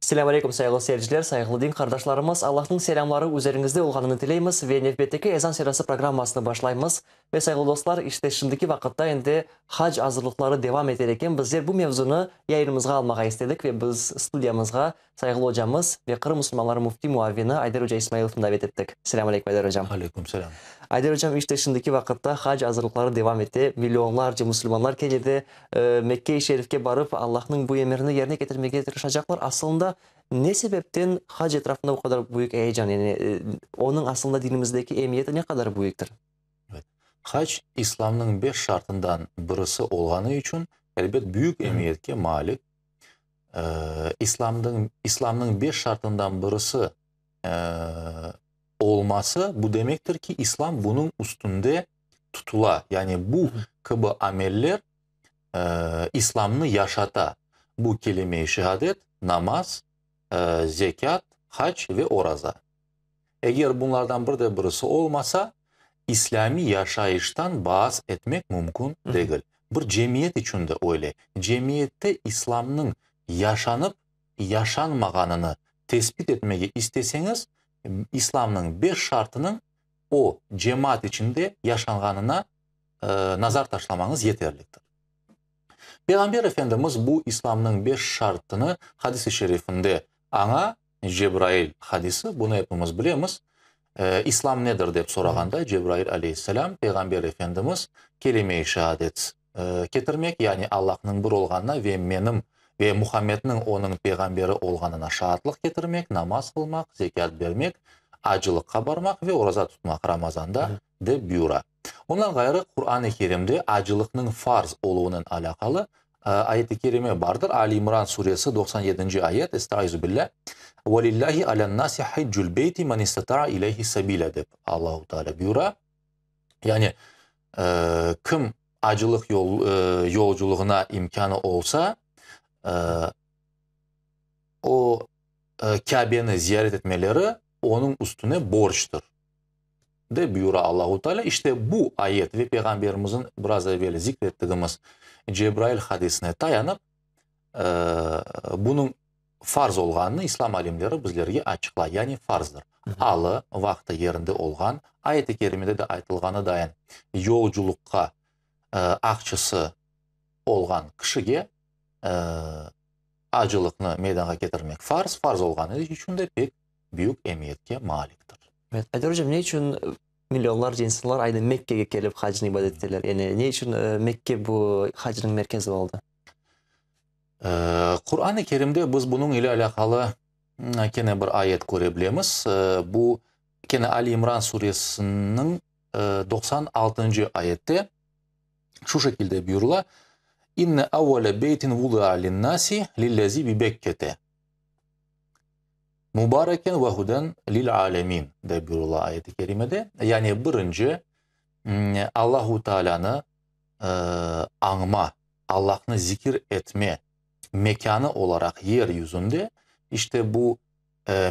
Selâm aleyküm, sayğılı seyirciler, sayğılı din qardaşlarımız! Allahnıñ selâmları üzeriñizde olğanını tileymiz ve nevbetteki Ezan Sedası programmasını başlaymız. Ve, sayğılı dostlar, işte şimdiki vaqıtta endi hac azırlıqları devam eter eken, bizler bu mevzunı yayınımızğa almağa istedik ve biz studiyamızğa Sayğılı ocamız ve Qırım musulmanları müfti muavini Ayder oca İsmailovnı davet ettik. Selâm aleyküm, Ayder ocam. Aleyküm selâm. Ayder ocam, işte şimdiki vaqıtta hac azırlıqları devam ete. Millionlarca musulmanlar kene de Mekke-i Şerifke barıp, Allahnıñ bu emirini yerine ketirmege tırışacaqlar. Asılında, ne sebepten hac etrafında bu qadar büyük eyecan, yani onıñ asılında dinimizdeki emiyeti ne qadar büyüktir? Evet. Hac, İslamnıñ beş şartından birisi olğanı içün, elbet, büyük emiyetke malik. İslamnıñ, İslamnıñ beş şartından birisi olması, bu demektir ki, İslam bunıñ üstünde tutula. Yani bu kibi ameller İslamnı yaşata. Bu kelime-i şehadet, namaz, zekât, hac ve oraza. Eger bunlardan bir de birisi olmasa, islâmiy yaşayıştan baas etmek mümkün degil. Bir cemiyet içün de öyle. Cemiyette İslamnıñ yaşanıp yaşanmağanını tesbit etmege isteseñiz, İslamnıñ beş şartınıñ o cemaat içinde yaşanğanına nazar taşlamañız yeterliktir. Peyğamber Efendimiz bu İslamnıñ beş şartını hadis-i şerifinde aña, Cebrail hadisi, bunı epimiz bilemiz, İslam nedir dep sorağanda Cebrail aleyhisselâm Peyğamber Efendimiz kelime-i şehadet ketirmek, yani Allahnıñ bir olğanına ve menim ve Muhammedniñ onıñ peyğamberi olğanına şaatlıq ketirmek, namaz qılmaq, zekât bermek, acılıqqa barmaq ve oraza tutmaq Ramazanda dep buyura. Ondan ğayrı Quran-ı Kerimde acılıqnıñ farz oluvınen alâqalı ayet-i kerime bardır, Ali İmran suresi 97-nci ayet, Estaizu billâh, Velillâhi alen-nâsi hiccül beyti men istata'a ileyhi sebîlâ dep Allahu Teala buyura. Yani, kim acılıq yolculığına imkânı olsa, o Kâbeni ziyaret etmeleri onıñ üstüne borctır. Dep buyura Allahu Teala. İşte bu ayet ve Peyğamberimizniñ biraz evel zikr ettigimiz Cebrail hadisine tayanıp, bunıñ farz olğanını İslam alimleri bizlerge açıqlay. Yani farzdır. Alı, vaqtı yerinde olğan, ayet-i kerimede de aytılğanı dayın yolculuqqa aqçısı olğan kişige acılıqnı meydanğa ketirmek farz. Farz olğanı içün de pek büyük emiyetke maliktir. Evet, Ayder ocam, ne içün millionlarca insanlar aynı Mekkege kelip hacnı ibadet eteler? Yani ne içün Mekke bu hacnıñ merkezi oldı? Quran-ı Kerimde biz bunıñ ile alâqalı kene bir ayet köre bilemiz. Bu kene Ali İmran suresiniñ 96-ncı ayette şu şekilde buyurıla, İnne avvale beytin vudı'a linnâsi lillezî bi Bekkete. Mubareken ve huden lil alemin, dep buyurıla ayet-i kerimede. Yani birinci Allahu Taalânı añma, Allahnı zikir etme mekânı olaraq yer yüzünde işte bu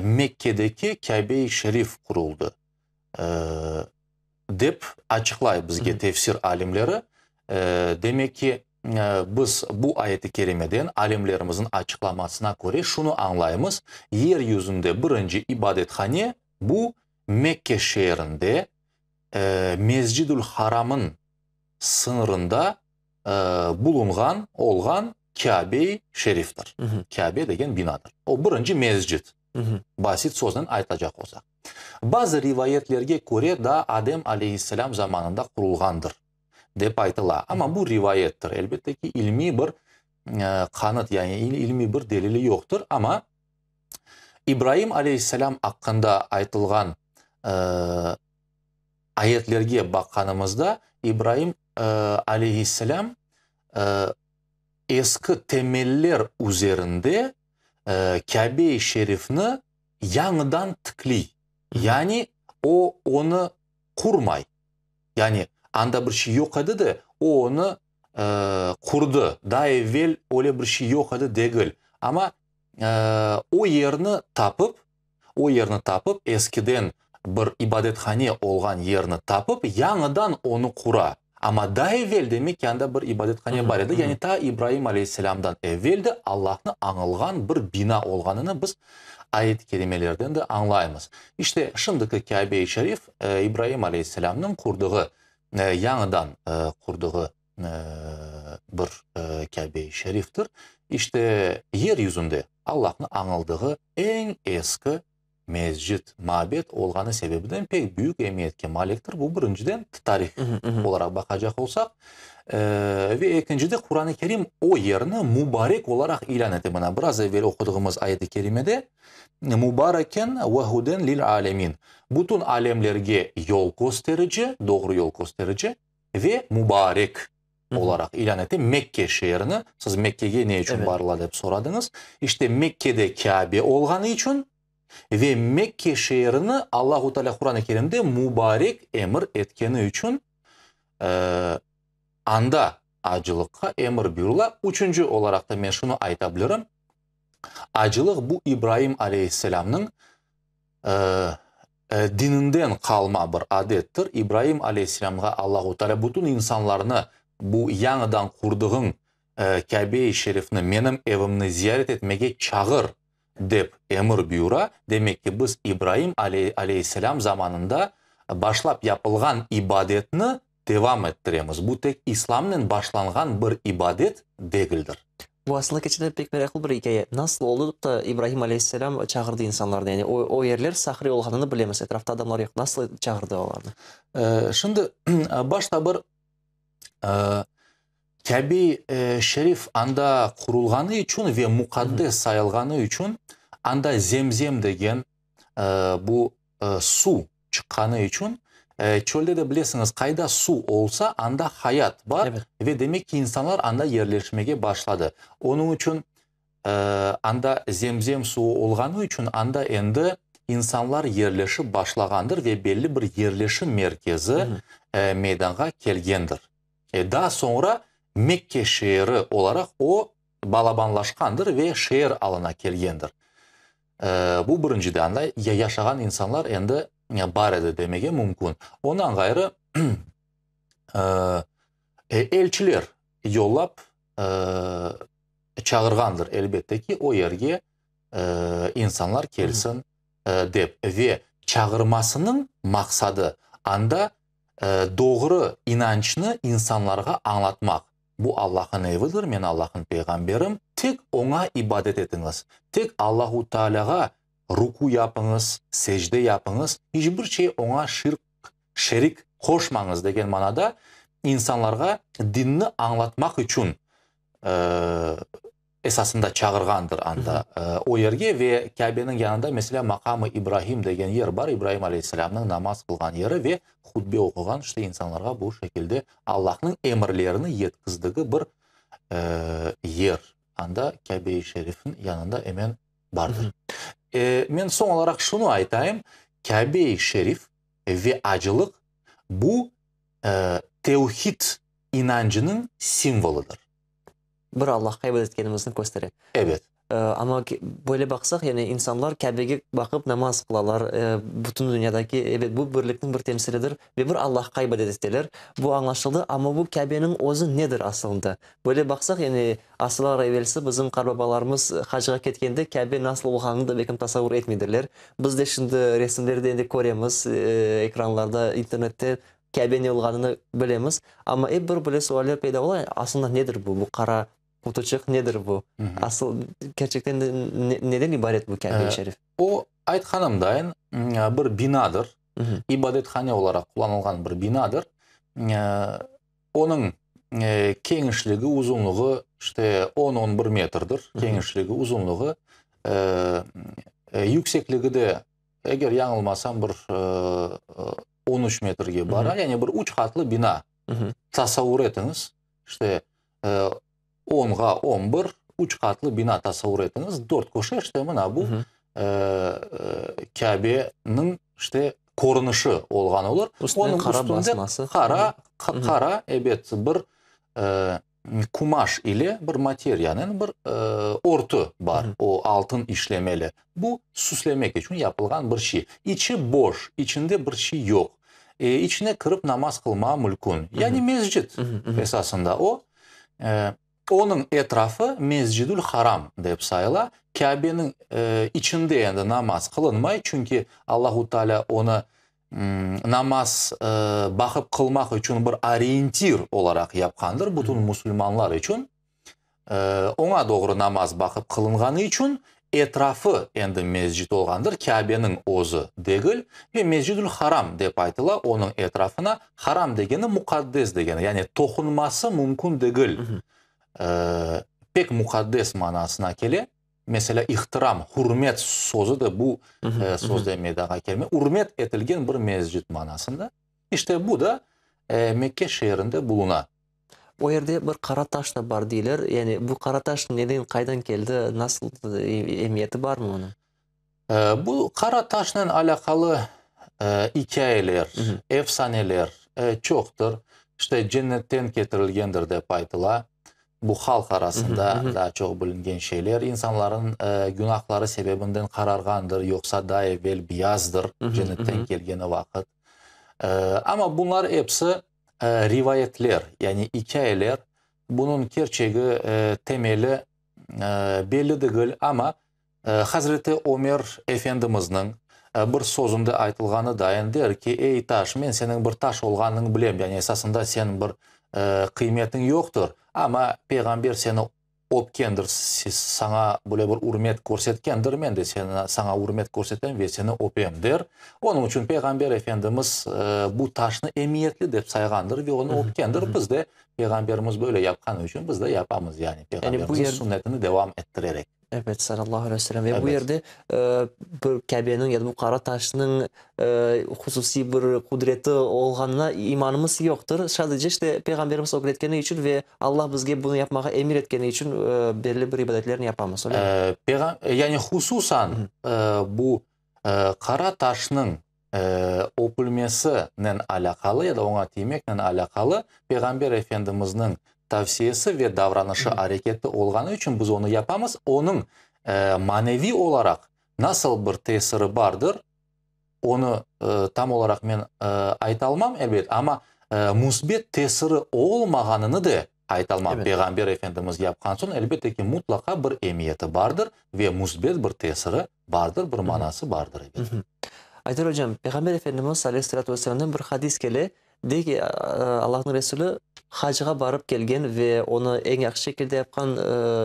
Mekkedeki Kâbe-i Şerif quruldı, dep açıqlay bizge tefsir alimleri. Demek ki, biz bu ayet-i kerimeden alimlerimizniñ açıqlamasına köre şunı añlaymız, yer yüzünde birinci ibadethane bu Mekke şeerinde Mescidül Haramın sıñırında bulunğan, olğan Kâbe-i Şeriftir. Kâbe degen binadır. O birinci mescid, basit söznen aytacaq olsaq. Bazı rivayetlerge köre daa Adem aleyhisselâm zamanında qurulğandır, dep aytıla. Amma bu rivayettir. Elbette ki, ilmiy bir qanıt, yani ilmiy bir delili yoqtır. Amma İbraim aleyhisselâm aqqında aytılğan ayetlerge baqqanımızda, İbraim aleyhisselâm eski temeller üzerinde Kâbe-i Şerifni yañıdan tikliy. Yani o, onı qurmay. Yani anda bir şey yoq edi de, o onı qurdı. Daa evel öyle bir şey yoq edi degil. Amma o yerni tapıp, o yerni tapıp, eskiden. bir ibadethane olğan yerni tapıp, yañıdan onı qura. Amma daa evel, demek ki, anda bir ibadethane bar edi, yani ta İbraim aleyhisselâmdan evel de Allahnı añılğan bir bina olğanını biz ayet-i kerimelerden de añlaymız. İşte, şimdiki Kâbe-i Şerif İbraim aleyhisselâmnıñ qurdığı, yañıdan qurdığı bir Kâbe-i Şeriftir. İşte, yer yüzünde Allahnı añıldığı eñ eski mescit, mabet olğanı sebebinden pek büyük emiyetke maliktir. Bu birinciden, tarih olaraq baqacaq olsaq, ve ekincide, Quran-ı Kerim o yerni mubarek olaraq ilân ete. Mına, biraz evel oquduğımız ayet-i kerimede, Mubareken ve huden lil alemin, bütün alemlerge yol kösterici, doğru yol kösterici ve mubarek olaraq ilân ete Mekke şeerini. Siz Mekkege ne içün barıla dep soradıñız. İşte Mekkede Kâbe olğanı içün ve Mekke şeerini Allahu Teala Quran-ı Kerimde mubarek emir etkeni içün anda acılıqqa emir buyurıla. Üçünci olaraq da men şunı ayta bilirim, acılıq bu İbraim aleyhisselâmnıñ dininden qalma bir adettir. İbraim aleyhisselâmğa Allahu Teala bütün insanlarnı bu yañıdan qurdığıñ Kâbe-i Şerifni, menim evimni ziyaret etmege çağır, dep emir buyura. Demek ki, biz İbraim aleyhisselâm zamanında başlap yapılğan ibadetni devam ettiremiz. Bu tek İslamnen başlanğan bir ibadet degildir. Bu aslında keçende pek meraqlı bir ikâye. Nasıl oldı da İbrahim aleyhisselâm çağırdı insanlarnı? Yani o, o yerler sahre olğanını bilemiz, etrafta adamlar yoq. Nasıl çağırdı olarnı? Şimdi başta bir Kâbe-i Şerif anda qurulğanı içün ve muqaddes sayılğanı içün anda Zemzem degen bu suv çıqqanı içün, çölde de bilesiñiz, qayda suv olsa, anda hayat bar ve demek ki, insanlar anda yerleşmege başladı. Onıñ içün anda Zemzem suvu olğanı içün anda endi insanlar yerleşip başlağandır ve belli bir yerleşim merkezi meydanğa kelgendir. Daa soñra Mekke şeeri olaraq o balabanlaşqandır ve şeer alına kelgendir. Bu birinciden, anda yaşağan insanlar endi bar edi demege mümkün. Ondan ğayrı, elçiler yollap çağırğandır, elbette ki, o yerge insanlar kelsin dep. Ve çağırmasınıñ maqsadı anda doğru inançnı insanlarğa añlatmaq. Bu Allah'ın evidir, men Allah'ın peyğamberim, tek Oña ibadet etiñiz, tek Allahu Tealâğa ruku yapıñız, secde yapıñız, iç bir şey Oña şirk, şerik qoşmañız degen manada insanlarğa dinni añlatmaq içün esasında çağırğandır anda o yerge ve Kâbeniñ yanında, meselâ, Maqam-ı İbrahim degen yer bar, İbrahim aleyhisselâmnıñ namaz qılğan yeri ve hutbe oquğan, işte insanlarğa bu şekilde Allahnıñ emirlerini yetkizdigi bir yer anda Kâbe-i Şerifniñ yanında emen bardır. Men soñ olaraq şunı aytayım, Kâbe-i Şerif ve acılıq bu tevhid inancınıñ simvolıdır. Bir Allahqa ibadet etkenimizni köstere. Ebet. Amma böyle baqsaq, yani insanlar Kâbege baqıp namaz qılalar, bütün dünyadaki, ebet, bu birlikniñ bir temsilidir ve bir Allahqa ibadet eteler. Bu añlaşıldı, amma bu Kâbeniñ özü nedir asılında? Böyle baqsaq, yani asırlar evelsi bizim qartbabalarımız hacğa ketkende Kâbe nasıl olğanını da belkim tasavvur etmeydirler. Biz de şimdi resimlerde endi köremiz, ekranlarda, internette Kâbe ne olğanını bilemiz, amma ep bir böyle sualler peyda ola, aslında nedir bu, bu qara qutuçıq nedir bu? Asıl, kerçekten de neden ibaret bu Kâbe-i Şerif? O, aytqanımdayın, bir binadır, ibadethane olaraq qullanılğan bir binadır. Onıñ keñişligi, uzunlığı, işte, on, on bir metrdir, keñişligi, uzunlığı, yüksekligi de, eger yañılmasam, bir 13 metrge bara, yani bir üç qatlı bina. Tasavvur etiñiz, işte, onğa on bir, üç qatlı bina tasavvur etiñiz, dört köşe, işte, mına bu Kâbeniñ, işte, körünişi olğan olur. Üstüne qara basması. Qara, qara, ebet, bir. qumaş ile bir materiyanen bir örtü bar, o altın işlemeli. Bu süslemek içün yapılğan bir şey. İçi boş, içinde bir şey yoq. İçine kirip namaz qılmağa mülkün. Yani mescit esasında o. Onıñ etrafı Mescidül Haram dep sayıla. Kâbeniñ içinde endi namaz qılınmay, çünki Allahu Teala onı namaz baqıp qılmaq içün bir oriyentir olaraq yapqandır bütün musulmanlar içün. Oña doğru namaz baqıp qılınğanı içün etrafı endi mescit olğandır, Kâbeniñ özü degil ve Mescidül Haram dep aytıla onıñ etrafına. Haram degeni muqaddes degeni, yani toqunması mümkün degil, pek muqaddes manasına kele. Meselâ, ihtiram, hürmet sözü de bu sözden meydanğa kelme, ürmet etilgen bir mescit manasında. İşte bu da Mekke şeerinde buluna. O yerde bir qara taş da bar deyler. Yani bu qara taş neden, qaydan keldi, nasıl emiyeti barmı onıñ? Bu qara taşnen alâqalı ikâyeler, efsaneler çoqtır. İşte cennetten ketirilgendir dep aytıla. Bu halq arasında daa çoq bilingen şeyler. İnsanların günahları sebebinden qararğandır, yoqsa daa evel biyazdır cennetten kelgeni vaqıt. Amma bunlar episi rivayetler, yani ikâyeler. Bunıñ kerçegi, temeli belli degil, amma Hazreti Ömer efendimizniñ bir sözünde aytılğanı dayın der ki, Ey taş, men seniñ bir taş olğanıñı bilem, yani esasında sen bir qıymetiñ yoqtır, amma Peyğamber seni öpkendir, saña böyle bir ürmet körsetkendir, men de seni, saña ürmet körsetem ve seni öpem, der. Onıñ içün Peyğamber efendimiz bu taşnı emiyetli dep sayğandır ve onı öpkendir. Biz de Peyğamberimiz böyle yapqanı içün biz de yapamız, yani Peyğamberimizniñ sünnetini devam ettirerek. Evet, salâllahu aleyhi ve sellem. Ve bu yerde bir Kâbeniñ ya da bu qara taşnıñ hususiy bir qudreti olğanına imanımız yoqtır. Sadece işte Peyğamberimiz ögretkeni içün ve Allah bizge bunı yapmağa emir etkeni içün belli bir ibadetlerni yapamız, öyle mi? Yani hususan bu qara taşnıñ öpülmesinen alâqalı ya da oña tiymeknen alâqalı Peyğamber Efendimizniñ tavsiyesi ve davranışı, areketi olğanı içün biz onı yapamız. Onıñ maneviy olaraq nasıl bir tesiri bardır, onı tam olaraq men aytalmam, elbet, amma müsbet tesiri olmağanını de aytalmam. Peyğamber Efendimiz yapqan soñ, elbette ki, mutlaqa bir emiyeti bardır ve müsbet bir tesiri Bardır, bir manası bardır, ebet. Ayder ocam, Peyğamber Efendimiz aleyhissalâtu vesselâmdan bir hadis kele, dey ki, Allahnıñ Resulü, hacğa barıp kelgen ve onı eñ yahşı şekilde yapqan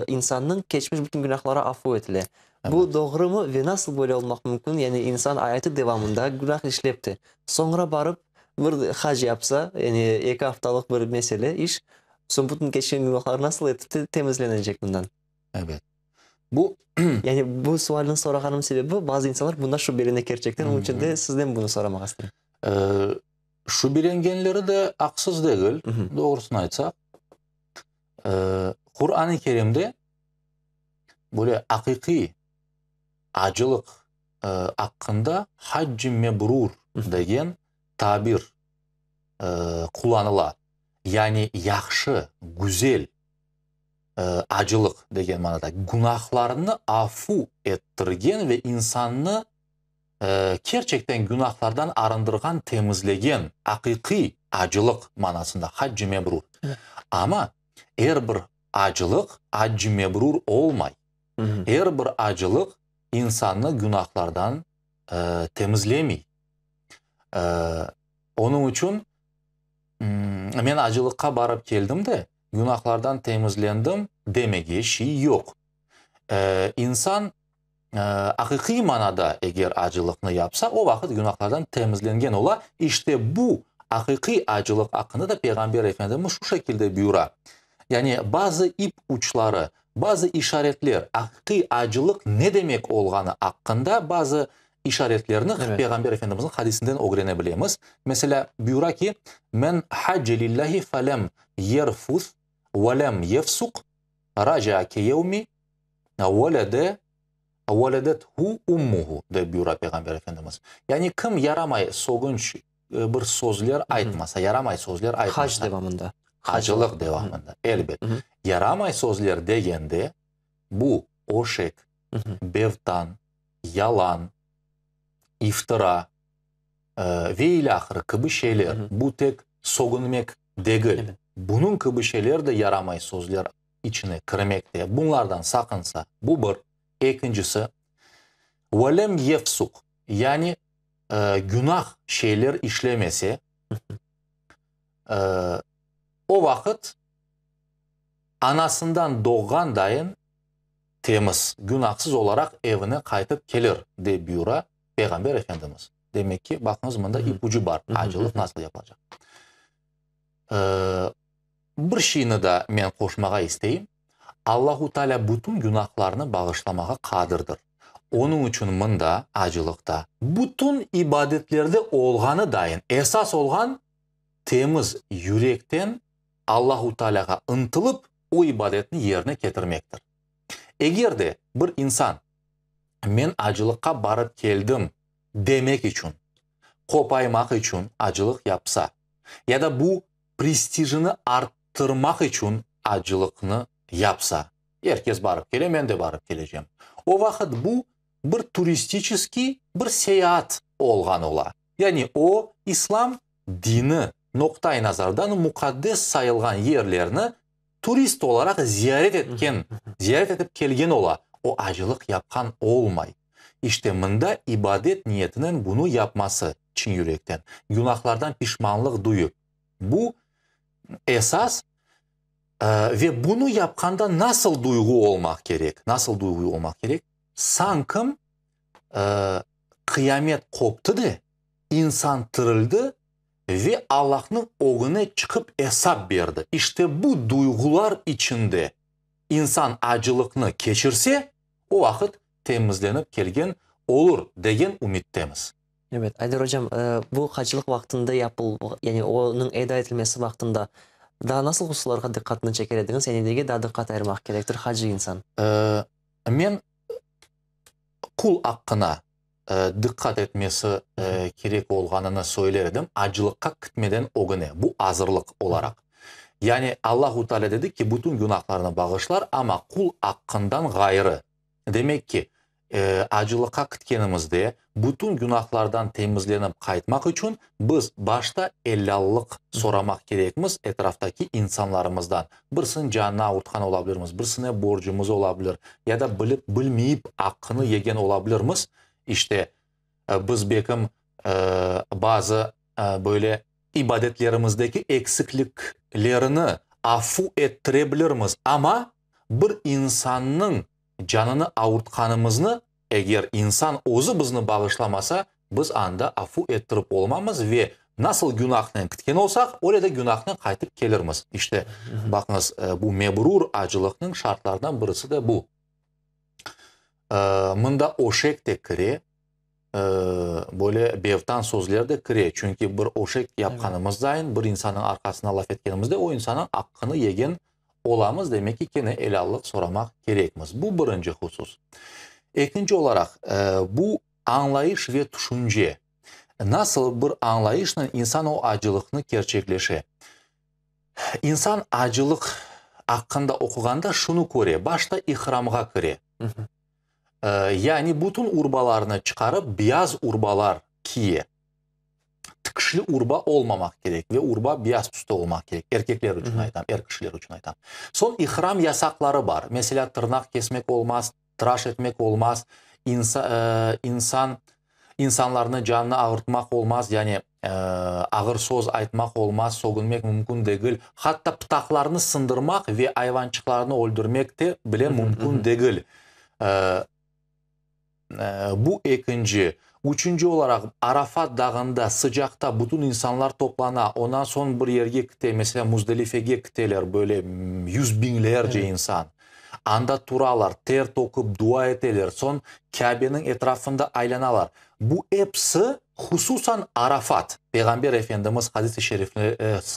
insannıñ keçmiş bütün günahları afu etile. Bu doğrumı ve nasıl böyle olmaq mümkün? Yani insan ayatı devamında günah işlep de, soñra barıp bir hac yapsa, yani eki aftalıq bir mesele, iş, soñ bütün keçken günahları nasıl etip temizlenecek bundan? Ebet. Bu. Yani bu sualni sorağanım sebebi, bazı insanlar bundan şübelene kerçekten, onıñ içün de sizden bunı soramağa istedim. Şübelengenleri de aqsız degil, doğrusını aytsaq. Quran-ı Kerimde böyle aqiqiy acılıq aqqında hac-ı mebrur degen tabir qullanıla. Yani yahşı, güzel acılıq degen manada, günahlarnı afu ettirgen ve insannı kerçekten günahlardan arındırğan, temizlegen aqiqiy acılıq manasında, hac-ı mebrur. Amma er bir acılıq hac-ı mebrur olmay. Er bir acılıq insannı günahlardan temizlemey. Onıñ içün men acılıqqa barıp keldim de, günahlardan temizlendim demege şiy yoq. İnsan aqiqiy manada eger acılıqnı yapsa, o vaqıt günahlardan temizlengen ola. İşte bu aqiqiy acılıq aqqında da Peyğamber Efendimiz şu şekilde buyura. Yani bazı ip uçları, bazı işaretler, aqiqiy acılıq ne demek olğanı aqqında bazı işaretlerni Peyğamber Efendimizniñ hadisinden ögrene bilemiz. Meselâ, buyura ki, Men hacce lillahi felem yerfus ve lem yefsuq raca'a keyevmi velede veledethu ummuhu, dep buyura Peyğamber Efendimiz. Yani kim yaramay, sögünç bir sözler aytmasa, yaramay sözler aytmasa. Hac devamında. Acılıq devamında, elbet. Yaramay sözler degende, bu öşek, bevtan, yalan, iftira ve ilâhre kibi şeyler. Bu tek sögünmek degil. Bunıñ kibi şeyler de yaramay sözler içine kirmekte. Bunlardan saqınsa, bu bir. Ekincisi, ve lem yefsuq, yani günah şeyler işlemese, o vaqıt anasından doğğan dayın temiz, günahsız olaraq evine qaytıp kelir, dep buyura Peyğamber Efendimiz. Demek ki, baqıñız, mında ipucu bar, acılıq nasıl yapılacaq. Bir şeyni da men qoşmağa isteyim, Allahu Teala bütün günahlarnı bağışlamağa qadirdir. Onıñ içün mında, acılıqta, bütün ibadetlerde olğanı dayın, esas olğan, temiz yürekten Allahu Tealağa ıntılıp, o ibadetni yerine ketirmektir. Eger de bir insan, men acılıqqa barıp keldim demek içün, qopaymaq içün acılıq yapsa, ya da bu prestijini arttırmaq içün acılıqnı yapsa, er kes barıp kele, men de barıp kelecem, o vaqıt bu bir turistiçeskiy bir seyaat olğan ola. Yani o, İslam dini noqta-i nazardan muqaddes sayılğan yerlerni turist olaraq ziyaret etken, ziyaret etip kelgen ola, o acılıq yapqan olmay. İşte mında ibadet niyetinen bunı yapması, çin yürekten, günahlardan pişmanlıq duyıp, bu esas ve bunı yapqanda nasıl duyğu olmaq kerek? Nasıl duyğu olmaq kerek? Sankim qıyamet qoptı de, insan tirildi ve Allahnıñ ögüne çıqıp esap berdi. İşte bu duyğular içinde insan acılıqnı keçirse, o vaqıt temizlenip kelgen olur degen ümittemiz. Evet, Ayder ocam, bu hacılıq vaqtında yapıl, yani onıñ eda etilmesi vaqtında daa nasıl hususlarğa diqqatını çeker ediñiz, yani nege daa diqqat ayırmaq kerektir hacı insan? Men qul aqqına diqqat etmesi kerek olğanını söyler edim, acılıqqa kitmeden ögüne, bu azırlıq olaraq. Yani Allahu Teala dedi ki, bütün günahlarnı bağışlar, amma qul aqqından ğayrı. Demek ki, acılıqqa kitkenimizde, bütün günahlardan temizlenip qaytmaq içün biz başta elâllıq soramaq kerekmiz etraftaki insanlarımızdan. Birisiniñ canını avurtqan olabilirmiz, birisine borcumız olabilir, ya da bilip bilmeyip aqqını yegen olabilirmiz. İşte, biz bekim bazı böyle ibadetlerimizdeki eksikliklerini afu ettirebilirmiz, amma bir insannıñ canını avurtqanımıznı, eger insan özü bizni bağışlamasa, biz anda afu ettirip olmamız ve nasıl günahnen kitken olsaq, öyle de günahnen qaytıp kelirmiz. İşte, baqıñız, bu mebrur acılıqnıñ şartlarından birisi de bu. Mında öşek de kire, böyle bevtan sözler de kire, çünki bir öşek yapqanımız dayın, bir insannıñ arqasına laf etkenimizde, o insannıñ aqqını yegen olamız, demek ki, kene elâllıq soramaq kerekmiz. Bu birinci husus. Ekinci olaraq, bu añlayış ve tüşünce. Nasıl bir añlayışnen insan o acılıqnı kerçekleşe? İnsan acılıq aqqında oquğanda şunı köre, başta ihramğa kire. Yani bütün urbalarını çıqarıp, beyaz urbalar kiye. Tikişli urba olmamaq kerek ve urba beyaz tüste olmaq kerek. Erkekler içün aytam, er kişiler içün aytam. Soñ ihram yasaqları bar. Meselâ, tırnaq kesmek olmaz, tıraş etmek olmaz, insan, insanlarnı canını ağırtmaq olmaz, yani ağır söz aytmaq olmaz, sögünmek mümkün degil, hatta pıtaqlarnı sındırmaq ve ayvançıqlarnı öldürmek de bile mümkün degil. Bu ekinci. Üçünci olaraq, Arafat dağında sıcaqta bütün insanlar toplana, ondan soñ bir yerge kite, meselâ, Muzdelifege kiteler, böyle yüz biñlerce insan. Anda turalar, ter töküp dua eteler, soñ Kâbeniñ etrafında aylanalar. Bu episi, hususan Arafat. Peyğamber Efendimiz hadis-i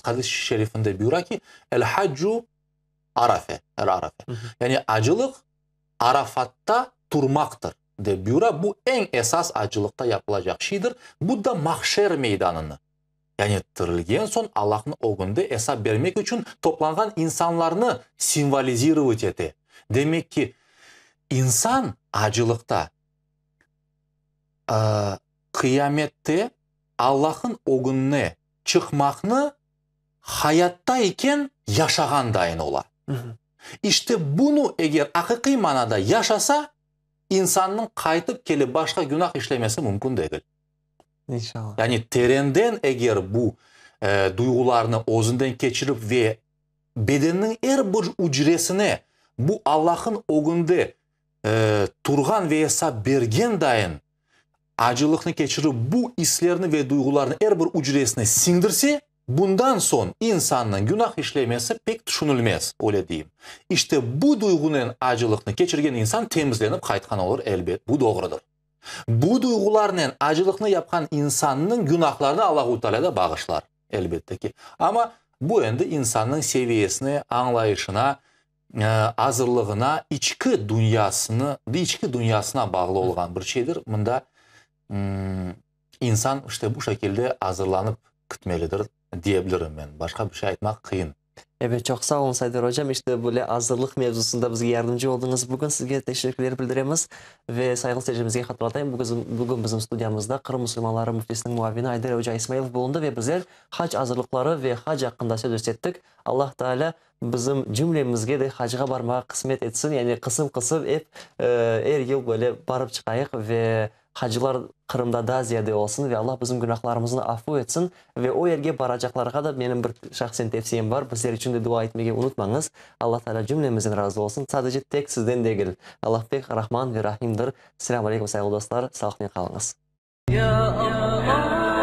hadis-i şerifinde buyura ki, El-haccu Arafe, el-Arafe. Yani acılıq Arafatta turmaqtır, dep buyura. Bu eñ esas acılıqta yapılacaq şeydir. Bu da mahşer meydanını. Yani tirilgen soñ Allahnıñ ögünde esap bermek içün toplanğan insanlarnı simvolizirovat ete. Demek ki, insan acılıqta, qıyamette Allahnıñ ögüne çıqmaqnı hayatta iken yaşağan dayın ola. İşte bunı eger aqiqiy manada yaşasa, insannıñ qaytıp kelip başqa günah işlemesi mümkün degil. İnşallah. Yani terenden eger bu duyğularnı özünden keçirip ve bedeniniñ er bir ücresine bu Allah'ın ögünde turğan ve esap bergen dayın acılıqnı keçirip bu islerni ve duyğularnı er bir ücresine siñdirse, bundan soñ insannıñ günah işlemesi pek tüşünilmez, öyle deyim. İşte bu duyğunen acılıqnı keçirgen insan temizlenip qaytqan olur, elbet, bu doğrudır. Bu duyğularnen acılıqnı yapqan insannıñ günahlarını Allahu Teala da bağışlar, elbette ki. Amma bu endi insannıñ seviyesine, añlayışına, azırlığına, içki dünyasını, içki dünyasına bağlı olğan bir şeydir. Mında insan işte bu şekilde azırlanıp kitmelidir diyebilirim men. Başqa bir şey aytmaq qıyın. Evet, çoq sağ oluñ, Sayder ocam, işte böyle azırlıq mevzusında bizge yardımcı oldıñız. Bugün sizge teşekkürler bildiremiz ve sayğılı seyircimizge hatırlatayım, bugün bizim studiyamızda Qırım musulmanları müftisiniñ muavini Ayder oca İsmailov bulundı ve bizler hac azırlıqları ve hac aqqında söz yürsettik. Allah Taalâ bizim cümlemizge de hacğa barmağa qısmet etsin, yani qısım-qısım ep er yıl böyle barıp çıqayıq ve Hacılar Qırımda daa ziyade olsun ve Allah bizim günahlarımıznı afu etsin ve o yerge baracaqlarğa da menim bir şahsen tevsiyem bar, bizler içün de dua etmege unutmañız. Allah Teala cümlemizden razı olsun, sadece tek sizden degil. Allah pek Rahman ve Rahimdir. Selâm aleykum sayğılı dostlar, sağlıqnen qalıñız. Ya Allah.